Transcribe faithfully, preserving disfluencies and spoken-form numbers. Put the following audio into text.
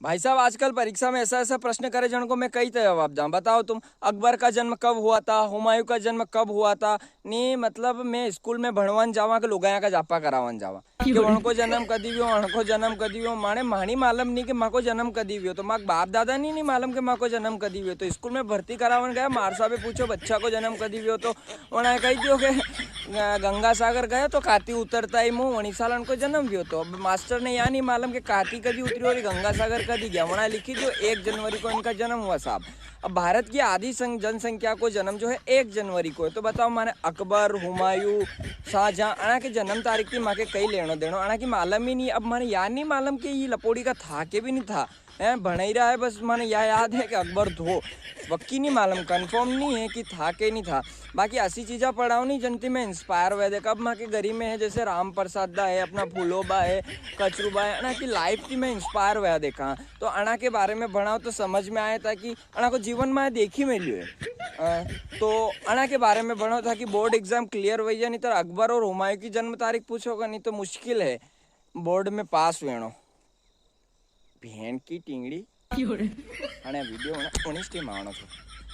भाई साहब, आजकल परीक्षा में ऐसा ऐसा प्रश्न करे, जनको मैं कई तो जवाब दां। बताओ तुम, अकबर का जन्म कब हुआ था, हुमायूं का जन्म कब हुआ था? नी, मतलब, मैं स्कूल में भणवान जावा के लुगाया का जापा करावन जावा कि वणको जन्म कदी व्यो, अणको जन्म कदी व्यो? माने म्हानी मालूम नी कि माको जन्म कदी व्यो, तो माक बाप दादा नी, नी मालूम कि माको जन्म कदी व्यो। तो स्कूल में भर्ती करावन गया, मार साहबे पूछो, बच्चा को जन्म कदी व्यो? तो वणा कही दियो कि, अ, गंगा सागर गयो तो काती उतरता ही मूं वणी साल उनको जन्म व्यो। तो अब मास्टर ने या नी मालूम कि काती कदी उतरी और गंगा सागर कदी गया। वणा लिखी दियो, एक जनवरी को इनका जन्म हुआ साहब। अब भारत की आधी सं-, जनसंख्या को जन्म जो है एक जनवरी को है। तो बताओ, माने अकबर, हुमायूं, शाहजहां, अणा के जन्म तारीख थी माके कई लेणो देणो, अणा की मालूम ही नी। अब माने या नी मालूम कि ये लपोड़ी का था के भी नी था। हैं, भणाई रहा है, बस माने या याद है कि अकबर थो। पक्की नी मालूम, confirm नी है कि था के नी था। बाकी ऐसी चीजा पढ़ाओ नी, जनती मैं inspire हुआ देखा। अब माके गरी में है, जैसे राम प्रसाद दा है, अपना फूलो बा है, कचरू बा है, अणा की life थी मैं inspire हुआ देखा। तो अणा के बारे में भणाओ तो समझ में आए, ताकि अणा को जीवन में देखी मिलियो है। अ, तो अणा के बारे में भणाओ, ताकि board exam clear हुई जाए, नी तो अकबर और हुमायूं की जन्म तारीख पूछोगा, नी तो मुश्किल है board में pass वेणो। भेण की टींगड़ी। अने video उन्नीस टीम आवणो छो।